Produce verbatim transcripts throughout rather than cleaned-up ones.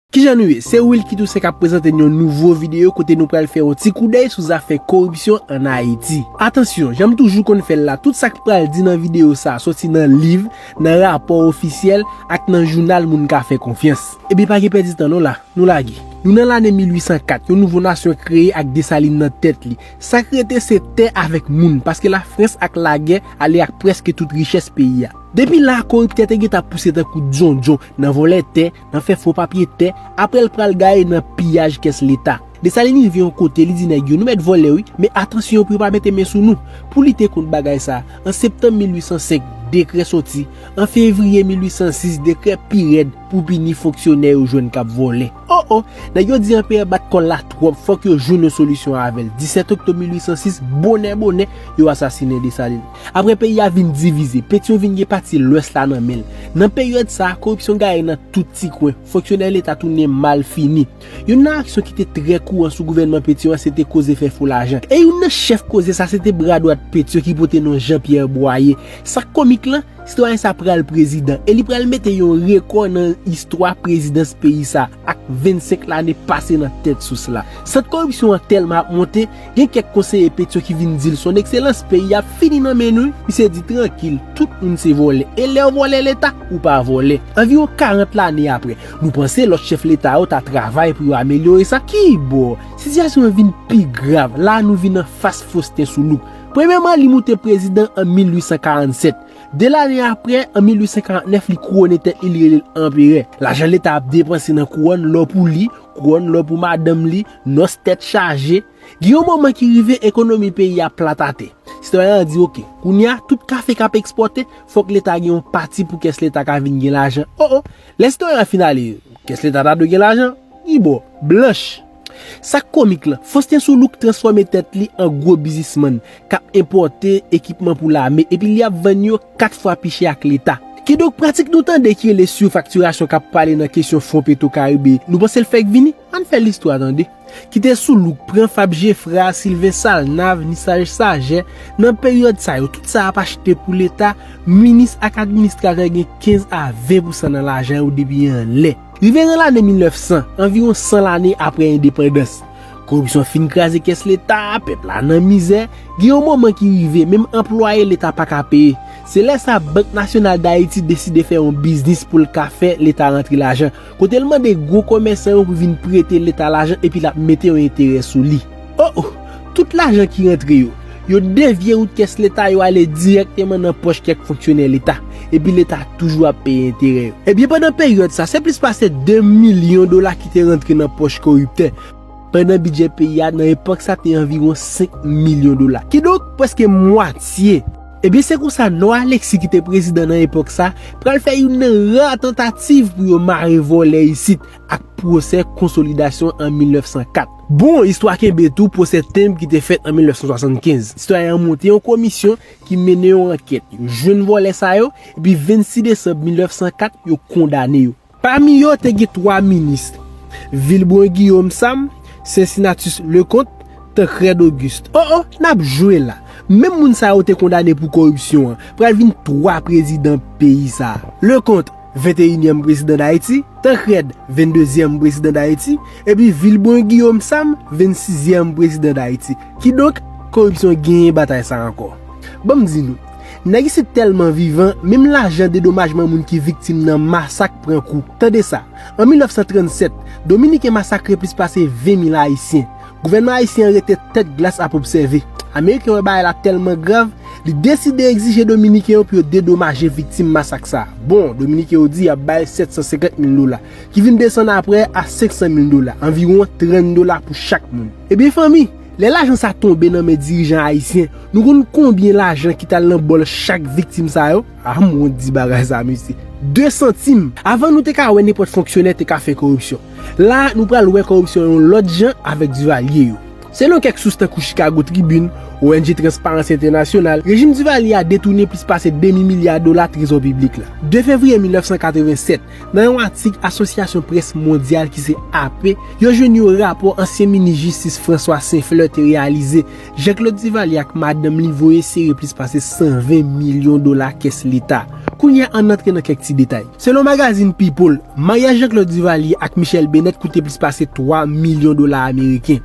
Kijan nou ye? Se Wilky Toussaint k ap prezante n yon nouvo videyo kote nou pral fè yon ti koudèy sou zafè koripsyon ann Ayiti. Atansyon, jan m toujou konn fè l la, tout sa k pral di nan videyo sa a soti nan liv, nan rapò ofisyèl ak nan jounal moun ka fè konfyans. Ebyen, pa gen pèdi tan non la, nou lage. Nou nan lane mil uit san kat, yon nouvo nasyon kreye ak Desalin nan tèt li. Sa k rete se tè avèk moun, paske Lafrans ak lagè ale ak prèske tout richès peyi a. Depi la, koriptè te gentan pouse tankou djondjon nan vòlè tè, nan fè fo papye tè, apre l pral gaye nan piyaj kès leta. Desalin rive yon kote, li di nèg yo, "Nou mèt vòlè wi, men atansyon pou yo pa mete men sou nou." Pou lite kont bagay sa, an septanm mil uit san senk, dekrè soti. An fevriye mil uit san sis, dekrè pi rèd pou pini fonksyonè yo jwenn k ap vòlè. O o, nèg yo di anperè bat kò l la twòp, fòk yo jwenn yon solisyon avè l. Disèt oktòb mil uit san sis, bonè bonè, yo asasinen Desalin. Apre peyi a vin divize, Petyon vin gen pati lwès la nan men l. Nan peryòd sa a, koripsyon gaye nan tout ti kwen. Fonksyonè leta tounen malfini. Youn nan aksyon ki te trè kouran sou gouvènman Petyon an se te koze fè fo lajan. E youn nan chèf koze sa se te bra dwat Petyon ki pote non Jean Pierre Boyer. Sa k komik lan, sitwayen sa pral prezidan e li pral mete yon rekò nan istwa prezidans peyi sa ak vennsenk lane pase nan tèt sous la. Sant koripsyon an tèlman ap monte, gen kèk konseye Petyon ki vin di l, "Son Ekselans, peyi ap fini nan men nou." Misye di, "Trankil, tout moun se vòlè. E lè w vòlè leta, ou pa vòlè." Anviwon karant lane apre, nou panse lòt chèf leta yo ta travay pou yo amelyore sa. Kibò? Sitiyasyon an vin pi grav. La, nou vin anfas Faustin Soulouque. Premyèman, li moute prezidan an mil uit san karannsèt. De lane apre, an mil uit san karantnèf, li kouwone tèt li, li rele l anperè. Lajan leta ap depanse nan kouwòn lò pou li, kouwòn lò pou madanm li, nòs tèt chaje. Gen yon moman ki rive, ekonomi peyi a plat atè. Sitwayen an di, "Oke, kounye a, tout kafe k ap ekspòte, fòk leta gen yon pati pou kès leta ka vin gen lajan." O o, lè sitwayen an fin ale, kès leta ta dwe gen lajan? Kibò? Blanch. Sa k komik lan, Faustin Soulouque transfòme tèt li an gwo biznismann k ap enpòte ekipman pou lame epi li ap vann yo kat fwa pi chè ak leta. Kidonk, pratik nou tande ki rele sifaktirasyon k ap pale nan kesyon fon Petro Caribe, nou panse l fèk vini? Ann fè listwa tande. Kite Soulouque, pran Fab Geffrard, Sylvain Salnave, Nissage Saget, nan peryòd sa yo, tout sa ap achte pou leta, minis ak administratè gen kenz a ven pousan nan lajan yo depi anlè. Rive nan lane mil nèf san, anviwon san lane apre endepandans, koripsyon fin kraze kès leta, pèp la nan mizè, gen yon moman ki rive, menm anplwaye leta pa ka peye. Se lè sa Bank Nasyonal Dayiti deside fè yon biznis pou l ka fè leta rantre lajan, kote l mande gwo komèsan yo pou vin prete leta lajan epi l ap mete yon enterè sou li. O o! Tout lajan ki rantre yo, yo devye wout kès leta yo ale dirèkteman nan pòch kèk fonksyonè leta, epi leta toujou ap peye enterè yo. Ebyen, pandan peryòd sa, se plis pase de milyon dola ki te rantre nan pòch koriptè, pandan bidjè peyi a nan epòk sa te anviwon senk milyon dola. Kidonk, prèske mwatye. Ebyen, se konsa Nò Alexis ki te prezidan nan epòk sa, pral fè youn nan ra tantativ pou yo mare vòlè isit ak pwosè konsolidasyon an mil nèf san kat. Bon, istwa kenbe tou pwosè tenb ki te fèt an mil nèf san swasannkenz. Sitwayen an monte yon komisyon ki mennen yon ankèt. Yo jwenn vòlè sa yo, epi vennsis desanm mil nèf san kat, yo kondane yo. Pami yo, te gen twa minis, Vilbrun Guillaume Sam, Cincinnatus Leconte, Tancrède Auguste. O o, n ap jwe la. Menm moun sa yo te kondane pou koripsyon an, pral vin twa prezidan peyi sa a. Leconte, venteyinyèm prezidan Dayiti, Tancrède, venndezyèm prezidan Dayiti, epi Vilbrun Guillaume Sam, vennsizyèm prezidan Dayiti. Kidonk, koripsyon genyen batay sa ankò. Ban m di nou, nèg isit tèlman vivan, menm lajan dedomajman moun ki viktim nan masak pran kou. Tande sa, an mil nèf san trannsèt, Dominiken masakre plis pase ven mil Ayisyen. Gouvènman ayisyen an rete tèt glas ap obsève. Ameriken wè bagay la tèlman grav, li deside egzije Dominiken yo pou yo dedomaje viktim masak sa a. Bon, Dominiken yo di y ap bay sèt san senkant mil dola, ki vin desann apre a senk san mil dola, anviwon trant dola pou chak moun. Ebyen fanmi, lè lajan sa tonbe nan men dirijan ayisyen, nou konn konbyen lajan ki t al nan bòl chak viktim sa yo? Ah, m wont di bagay sa, mesye. De santim! Avan nou te ka wè nenpòt fonksyonè te ka fè koripsyon. La, nou pral wè koripsyon yon lòt jan avèk Duvalier yo. Selon kèk sous tankou Chicago Tribune, O N G Transparency International, rejim Duvalier a detounen plis pase demi milya dola trezò piblik la. De fevriye mil nèf san katrevennsèt, nan yon atik Asosyasyon Près Mondyal ki se A P, yo jwenn yon rapò ansyen minis jistis François Saint-Fleur te reyalize. Jean-Claude Duvalier ak madanm li voye sere plis pase san ven milyon dola kès leta. Kounye a, ann antre nan kèk ti detay. Selon magazin People, maryaj Jean-Claude Duvalier ak Michelle Bennett koute plis pase twa milyon dola ameriken.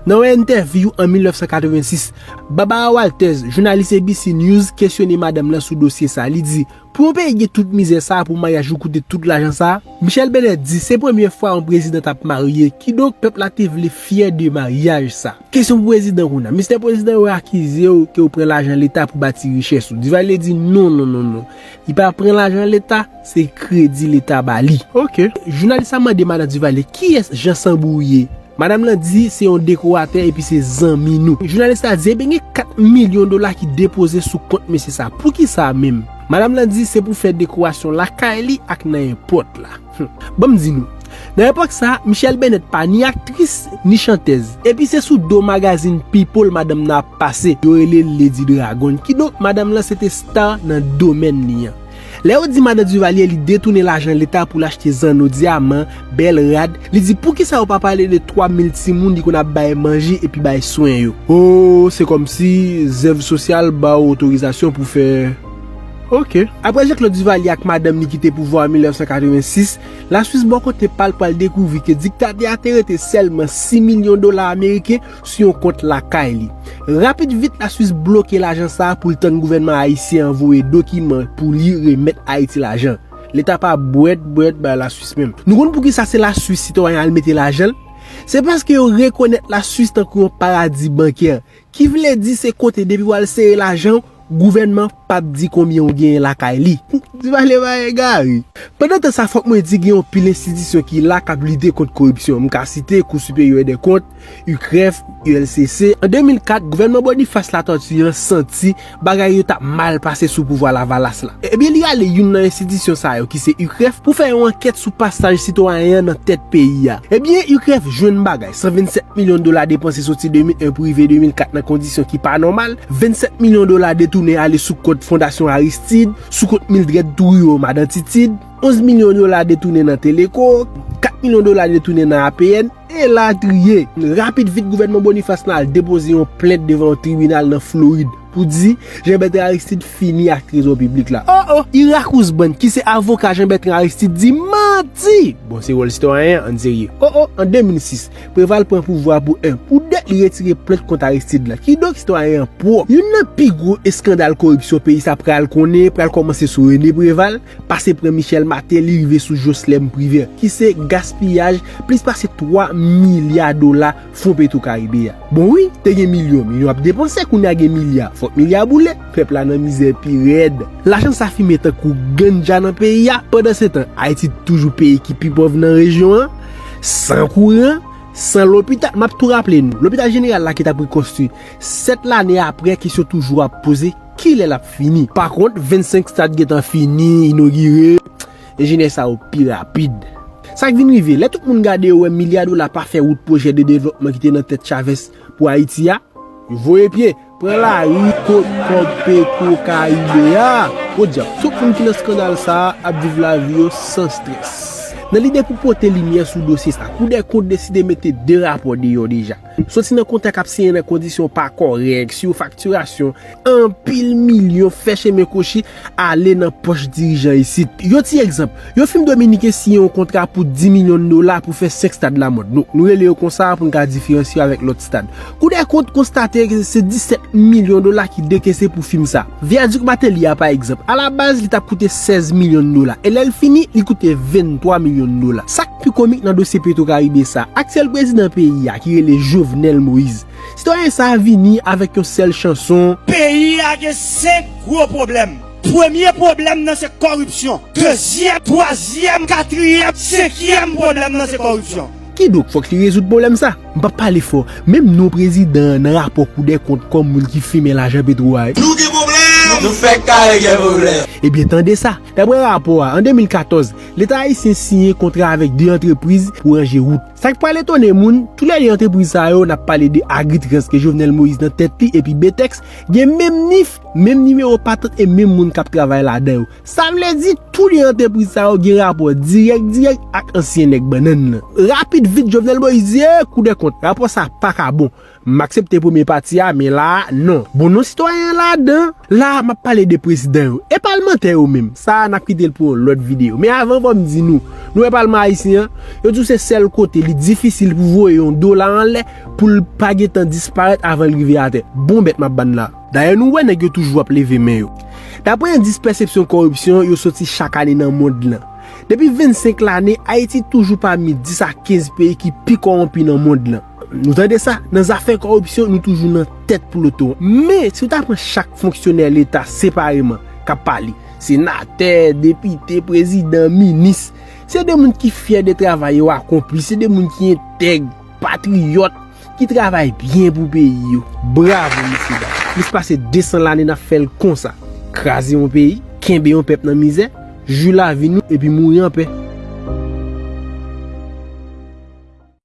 Nan yon entèvyou an mil nèf san katrevensis, Barbara Walters, jounalis A B C News, kesyone madanm lan sou dosye sa. Li di, pou yon peyi gen tout mizè sa a, pou maryaj ou koute tout lajan sa a? Michelle Bennett di, se premye fwa yon prezidan t ap marye, kidonk pèp la te vle fyè de maryaj sa. Kesyon pou prezidan kounye a. Mistè Prezidan, yo akize w ke w pran lajan leta pou bati richès ou. Duvalier di non, non, non, non. Li pa pran lajan leta, se kredi leta ba li. Ok. Jounalis la mande madan Duvalier, kiyès Jean Sambou ye? Madanm lan di se yon dekoratè epi se zanmi nou. Jounalis la di, ebyen gen kat milyon dola ki depoze sou kont mesye sa. Poukisa menm? Madanm lan di se pou fè dekorasyon lakay li ak nan èpòt la. Hmm. Ban m di nou, nan epòk sa, Michelle Bennett pa ni aktris, ni chantèz. Epi se sou do magazin People madanm nan ap pase. Yo rele l Lady Dragon. Kidonk, madanm lan se te star nan domèn li an. Lè yo di madan Duvalier li detounen lajan leta pou l achte zanno dyaman, bèl rad, li di poukisa yo pa pale de twa mil timoun li konn ap bay manje epi bay swen yo? O, se kòmsi zèv sosyal ba w otorizasyon pou fè. Ok. Apre Jean-Claude Duvalier ak madanm li kite pouvwa an mil nèf san katrevensis, Laswis bò kote pa l pral dekouvri ke diktatè a te rete sèlman sis milyon dola ameriken sou yon kont lakay li. Rapid vit, Laswis bloke lajan sa a pou l tann gouvènman ayisyen an voye dokiman pou li remèt Ayiti lajan. Leta pa bwèt, bwèt bay Laswis menm. Nou konn poukisa se Laswis sitwayen al mete lajan l? Se paske yo rekonèt Laswis tankou yon paradi bankè. Ki vle di se kote depi w al sere lajan w, gouvènman p ap di konbyen w genyen lakay li. Ti pale pa egare. Pandan tan sa, fòk mwen di gen yon pil enstitisyon ki la k ap lite kont koripsyon. M ka site Kou Siperyè dè Kont, UCREF, U L C C. An de mil kat, gouvènman Boniface Latortue an santi bagay yo t ap mal pase sou pouvwa Lavalas la. Ebyen, li rale youn nan enstitisyon sa yo, ki se UCREF, pou fè yon ankèt sou pasaj sitwayen an nan tèt peyi a. Ebyen, UCREF jwenn bagay, san vennsèt milyon dola depanse soti de mil en pou rive de mil kat nan kondisyon ki pa nòmal, vennsèt milyon dola detounen ale sou kont Fondasyon Aristide, sou kont Mildred Trouillot, madan Titid, onz milyon dola detounen nan Teleco, kat milyon dola detounen nan A P N, elatriye. Rapid vit, gouvènman Boniface lan al depoze yon plent devan yon tribinal nan Florid pou di Jean Bertrand Aristide fini ak trezò piblik la. O, o, Irac Ousband, ki se avoka Jean Bertrand Aristide, di manti! Bon, se wòl sitwayen an, ann serye. O, o, an de mil sis, Préval pran pouvwa pou en, pou de, li retire plent kont Aristide la. Kidonk, sitwayen an pwòp. Youn nan pi gwo eskandal koripsyon peyi sa pral konnen, pral kòmanse sou René Préval, pase pran Michel Martelly, rive sou Jocelerme Privert, ki se gaspiyaj plis pase twa milya dola Fon Petro Karibe a. Bon wi, te gen milyon, milyon ap depanse, kounye a gen milya. Fòk milya boule, pèp la nan mizè pi rèd. Lajan sa fimen tankou ganja nan peyi a. Pandansetan, Ayiti toujou peyi ki pi pòv nan rejyon an, san kouran, san lopital. M ap tou raple nou, lopital jeneral la ki t ap rekonstwi, sèt lane apre, kesyon toujou ap poze, kilè l ap fini? Pakont, vennsenk stad gentan fini, inogire, enjenyè sa yo pi rapid. Sa k vin rive, lè tout moun gade yo wè milya dola pa fè wout pwojè de devlopman ki te nan tèt Chavez pou Ayiti a, yo voye pye, pran lari kot kòb Petro Karibe a. Podyab, tout moun ki nan eskandal sa a ap viv lavi yo san strès. Nan lide pou pote limyè sou dosye sa, Kou dè Kont deside mete de rapò deyò deja. Soti nan kontè k ap siyen nan kondisyon pa kòrèk, sifaktirasyon, anpil milyon fè chemen kwochi ale nan pòch dirijan isit. Yon ti egzanp, yon fim dominiken siyen yon kontra pou dis milyon dola pou fè senk stad lamòd. Nou, nou rele yo konsa pou n ka diferansye yo avèk lòt stad. Kou dè Kont konstate ke se disèt milyon dola ki dekese pou fim sa. Vyadik Martelly a, pa egzanp, alabaz, li t ap koute sèz milyon dola, e lè l fini, li koute venntwa milyon dola. Sa k pi komik nan dosye Petro Karibe sa, aktyèl prezidan peyi a, ki rele Jovenel Moïse, sitwayen sa a vini avèk yon sèl chanson. Peyi a gen senk gwo pwoblèm. Premye pwoblèm nan se kòripsyon. Dezyèm, twazyèm, katriyèm, senkyèm pwoblèm nan se kòripsyon. Kidonk, fòk li rezoud pwoblèm sa. M p ap pale fò, menm non prezidan an nan rapò Kou dè Kont kòm moun ki fimen lajan Petro a. Nou gen pwoblèm! Nou fèk kare gen pwoblèm! Ebyen, tande sa! Daprè rapò a, an de mil katòz, Leta ayisyen siyen kontra avèk de antrepriz pou ranje wout. Sa k pral etone moun, toulède antrepriz sa yo, n ap pale de Agritrans ke Jovenel Moïse nan tèt li, epi Betex, gen menm nif, menm nimewo patant e menm moun k ap travay ladan yo. Sa vle di, tou de antrepriz sa yo gen rapò dirèk, dirèk ak ansyen nèg bannann nan. Rapid vit, Jovenel Moïse di, e, Kou dè Kont, rapò sa pa ka bon. M aksepte premye pati a, men la a, non. Bon, non sitwayen an ladan. La a, m ap pale de prezidan yo e palmantè yo menm. Sa a, n ap kite l pou yon lòt videyo. Men avan, fò m di nou, nou wè palman ayisyen an, yo di w se sèl kote li difisil pou voye yon dola anlè pou l pa gentan disparèt avan l rive atè. Bon bèt m ap bann la. Dayè, nou wè nèg yo toujou ap leve men yo. Daprè endis pèsepsyon kòripsyon yo soti chak ane nan mond lan. Depi vennsenk lane, Ayiti toujou pami dis a kenz peyi ki pi kòwonpi nan mond lan. Nou tande sa? Nan zafè kòripsyon, nou toujou nan tèt ploton. Men, si w ta pran chak fonksyonè leta separeman k ap pale, senatè, depite, prezidan, minis, se de moun ki fyè de travay yo akonpli, se de moun ki entèg, patriyòt, ki travay byen pou peyi yo. Bravo, mesye dam. Plis pase de san lane n ap fè l konsa. Kraze yon peyi, kenbe yon pèp nan mizè, jwi lavi nou epi mouri anpè.